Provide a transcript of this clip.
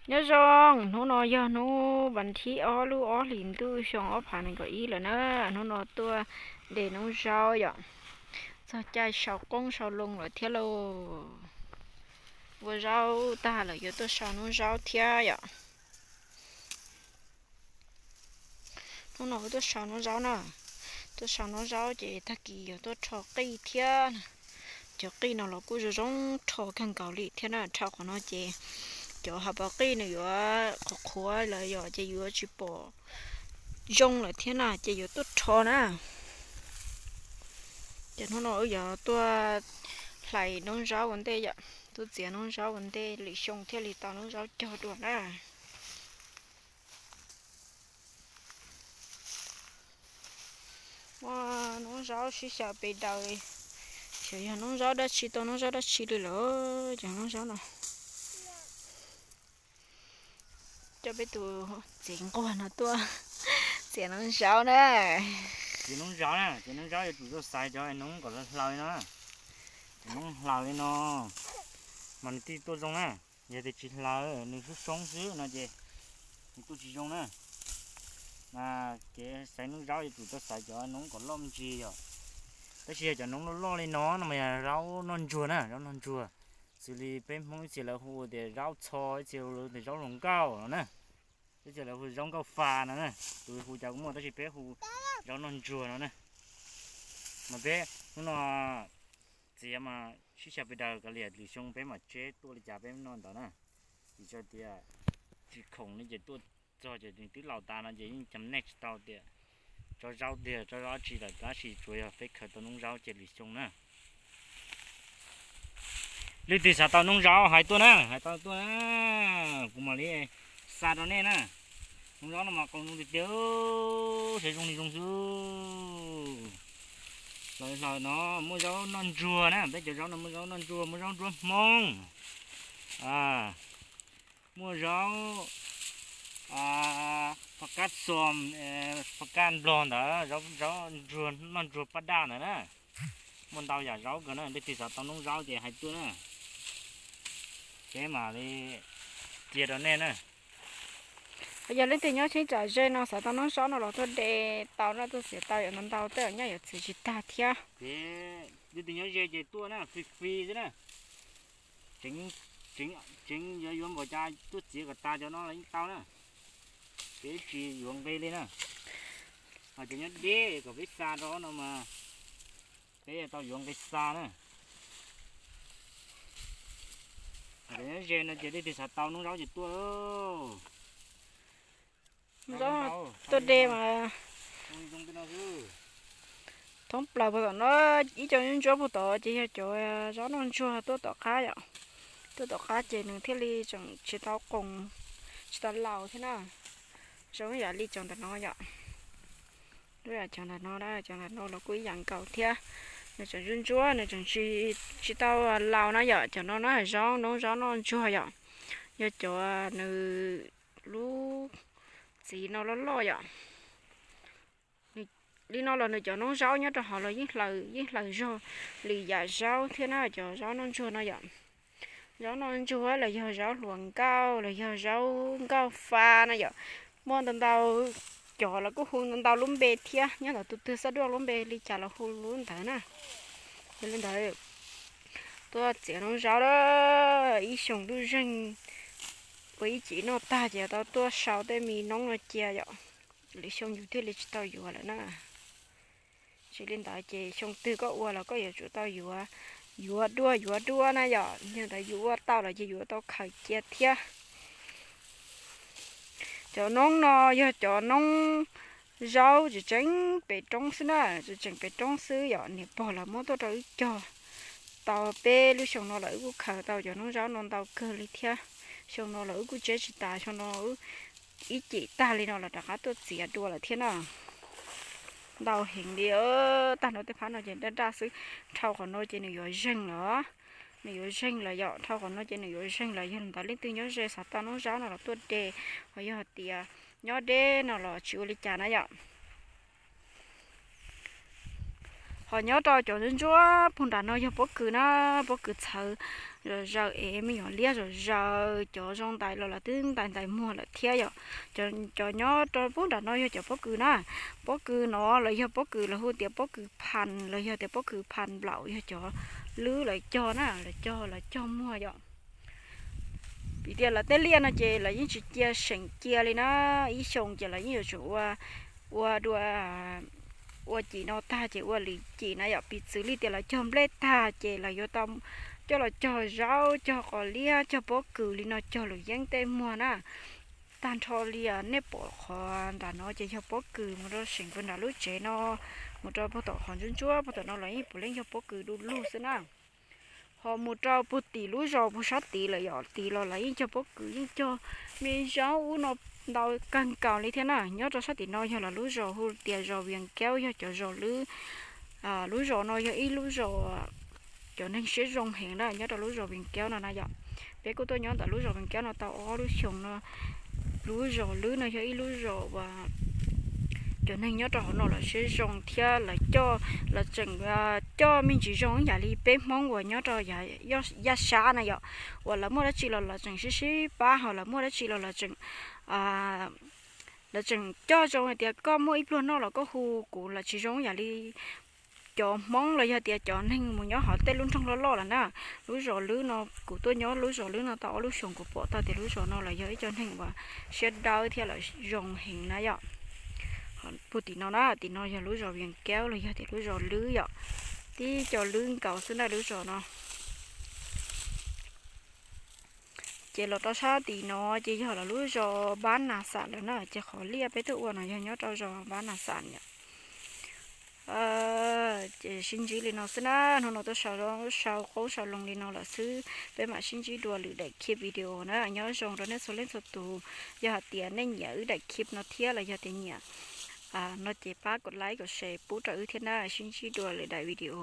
Nyob zoo, hnub no yog hnub vas thib ob lub ob hlis ntuj xyoo ob phav nees nkaum ib lawm na. Hnub no tuaj de noob zaub yom. Txog caij sau qoob sau loo lawm thiab lauj. Ua zaub tag lawm yuav tuaj sau noob zaub thiab yom. Hnub no tuaj sau noob zaub na. Tuaj sau noob zaub ces tag kis yuav tuaj rho qij thiab. Cov qij no los kuj zoo zoo rho kawg nkaus li thiab na. Rho qhov no ces cov hav pas qij nws yuav qhuav qhuav lawm yom, ces yuav tsis pom zoo lawm thiab na, ces yuav tuaj rho na. Ces hnub no wb yuav tuaj hlais noob zaub ua ntej yom, tuaj txiav noob zaub ua ntej lwm xyoo thiaj li tau noob zaub cog dua na. Muaj noob zaub sib xyaw pes daws, xyov yog noob zaub dab tsi tau noob zaub dab tsi li lawm cov noob zaub no. Coj peb tus txiv nquag no tuaj txiav noob zaub na. Txiav noob zaub na, txiav noob zaub yuav tsum tau xaiv cov noob kom hlaws no. Cov noob hlaws li no mas nws thiaj tuaj zoo na. Yog tias tsis hlaws, nws soob soob xwb no ces nws tuaj tsis zoo na. Mas kev xaiv noob zaub yuav tsum tau xaiv cov noob kom loj me ntsis yom. Tab sis yog cov noob loj loj li no no mas yog zaub noj ntsuag na, zaub noj ntsuag. Xws li peb Hmoob ib txhia lawv hu tias zaub txho, ib txhia hu tias zaub hluas nkauj no na. Ib txhia lawv hu zaub nkauj fa no na. Tus hu cas kuj muaj tab sis peb hu zaub noj ntsuag no na. Mas peb hnub no txiav mas sib xyaw pes daws kav liam lwm xyoo peb mam tseb tuaj li cas peb noj ntawd na. Vim tias tsis khoom li ces tuaj txog ces nws twb laus tas no ces yeej cam nej tsis tau tias tsob zaub tiag tsob zaub tsi lawm tab sis tsuas yog peb khaws tau noob zaub ces lwm xyoo na. Leej twg xav tau noob zaub hais tuaj na, hais tau tuaj na, kuv mam li xa rau nej na. Noob zaub no mas qau zoo tiag tiag, sawv zoo li zoo xwb. Los hlaws no muaj zaub noj ntsuag na, peb cov zaub no muaj zaub noj ntsuag, muaj zaub ntsuag Hmoob, muaj zaub pha kab xom, pha kab nplog ntawd, zaub noj ntsuag paj daj ntawd na. Muaj ntau yam zaub kawg na, leej twg xav tau noob zaub ces hais tuaj na. Peb mam li cia rau nej na. Yog leej twg nyob cheeb tsam ze no xav tau noob zaub no los tuaj de tau na, tuaj txiav tau yom, ntau ntau tej zaum nyob yuav txiav tsis tag thiab. Leej twg nyob ze ces tuaj na, free free xwb na. Tseev yuav yuav npaum cas tuaj txiav kom tas cov no los yeej tau na. Peb tsis yuav nqi li na. Ho cov nyob deb kom peb xa rau no mas peb tau yuav nqi xa na. Cov nyob ze no ces leej twg xav tau noob zaub ces tuaj lauj. Zaub tuaj de mas thoob plaws puag tom no, ib co ntsuab puag tod ces yog cov zaub noj ntsuag tuaj tom qab yom. Tuaj tom qab ces nws thiaj li tseem tsis tau qoos, tsis tau laus thiab na. Zoo yam li cov ntawm no yom. Lub yam cov ntawm no, cov ntawm no los kuj ib yam nkaus thiab. Nws tseem ntsuab ntsuab, nws tseem tsis tau laus na yom. Cov no na zaub noob zaub noj ntsuag yom. Yog cov nws lub txiv no loj loj yom. Li no los nws cov noob zaub nyob rau hauv los yeej hlaws, yeej hlaws zog li yam zaub thiab na, cov zaub noj ntsuag no yom. Zaub noj ntsuag los yog zaub hluas nkauj los yog zaub nkauj fa na yom. Muaj ntau ntau cov los kuj hu ntau ntau lub npe thiab, nyob ntawm tus twg xav duaj lub npe li cas los hu lub ntawd na. Yog li ntawd, tuaj txiav noob zaub lawm, ib xyoo ntuj zeeg ua ib cim noj tag ces tau tuaj sau tej me noob no cia yom. Lwm xyoo yus thiaj li tsis tau yuav lawm na. Tsis li ntawd ces xyoo twg koj ua los koj yuav tsum tau yuav, yuav dua yuav dua na yom. Yog ntawd yus ua tau lawm ces yuav tau khaws cia thiab. Cov noob no yog cov noob zaub tseem tseem pem roob xwb na, tseem tseem pem roob xwb yom. Niam pog lawv muab tuaj rau wb cog tau peb lub xyoo no lawm, wb kuj khaws tau cov noob zaub no ntau kawg li thiab. Xyoo no los wb kuj tseb tsis tas, xyoo no ib cim tag li no los rov qab tuaj txiav dua lawm thiab na. Ntau heev li, tag nrho tej phab no ces daj daj xwb. Dhau qhov no ces nws yuav zeeg lawm. Nws yuav zeeg lawm yom, dhau qhov no ces nws yuav zeeg lawm. Yog li ntawd leej twg nyob ze xav tau noob zaub no los tuaj de, ho yog hais tias nyob deb no los tsis ua li cas na yom. Ho nyob rau cov ntsuab ntsuab puag nram no yog pob kws na, pob kws txhawv zom zaws es me nyuam liab zom zaws, cov zoo ntais los lawv twb ntais ntais muag lawm thiab yom. Cov nyob rau puag nram no yog cov pob kws na, pob kws no los yog pob kws lawv hu tias pob kws phan los yog tias pob kws phan nplaum, yog cov lwb lawv cog na, lawv cog lawv cog muag yom. Vim tias lawv tej liaj no ces lawv yeej tsis cia seem cia li na, ib xyoo ces lawv yeej yuav tsum ua, ua dua, ua cim no tag ces ua lwm cim na yom. Piv txwv li tias lawv cog nplej tag ces lawv yuav tau coj los cog zaub, cog qos liab, cog pob kws li no cog lus yeeb tej muag na. Tag nrho li nej pom qhov nram no ces yog pob kws, mus rau seem puag nram lub tsev no, mus rau puag tom qhov ntsuab ntsuab puag tom no los yeej puav leej yog pob kws du lug xwb na. Ho mus rau puag tim lub zos puag sab tid lawm yom, tid los lawv yeej cog pob kws yeej cog me zaub ub no ntau kawg nkaus li thiab na. Nyob rau sab tim no yog lawv lub zos hu tias zos Vias Kaub, yog cov zos lwb, lub zos no yog ib lub zos cov neeg siab zoo heev na nyob rau lub zos Vias Kaub no na yom. Peb kuj tuaj nyob ntawm lub zos Vias Kaub no tau ob lub xyoos no. Lub zos lwb no yog ib lub zos uas cov neeg nyob rau hauv no lawv siab zoo thiab lawv coj, lawv tseem coj me ntsis zoo ib yam li peb Hmoob uas nyob rau yaj sab na yom, uas lawv muaj dab tsi los lawv tseem sib sib pab, ho lawv muaj dab tsi los lawv tseem, lawv tseem coj zoo hais tias koj muaj ib pluag noj los koj hu kuv, lawv tsis zoo ib yam li cov Hmoob los yog tias cov neeg mus nyob hauv tej lub nroog loj loj lawm na. Lub zos lwb no kuv tuaj nyob lub zos lwb no tau ob lub xyoos kuv pom tau tias lub zos no lawv yog ib co neeg uas siab dawb thiab lawv zoo heev na yom. Puag tim no na, tim no yog lub zos Vias Kaub los yog tias lub zos lwb yom. Tib co lwb nkaus xwb na lub zos no. Ces los rau sab tim no ces yog lawv lub zos Npab Nas Xam lawm na, ces qhov liaj peb tuaj ua no yog nyob rau zos Npab Nas Xam yom. Ces sib ntsib li no xwb na, hnub no tuaj sau, sau qoob sau loo li no lawm xwb, peb mam sib ntsib dua lwm daim clip video na. Nyob zoo rau nej txhua leej txhua tus, yog hais tias nej nyiam wb daim clip no thiab los yog tias nyiam no ces pab kom like kom share pub rau wb thiab na, sib ntsib dua lwm daim video.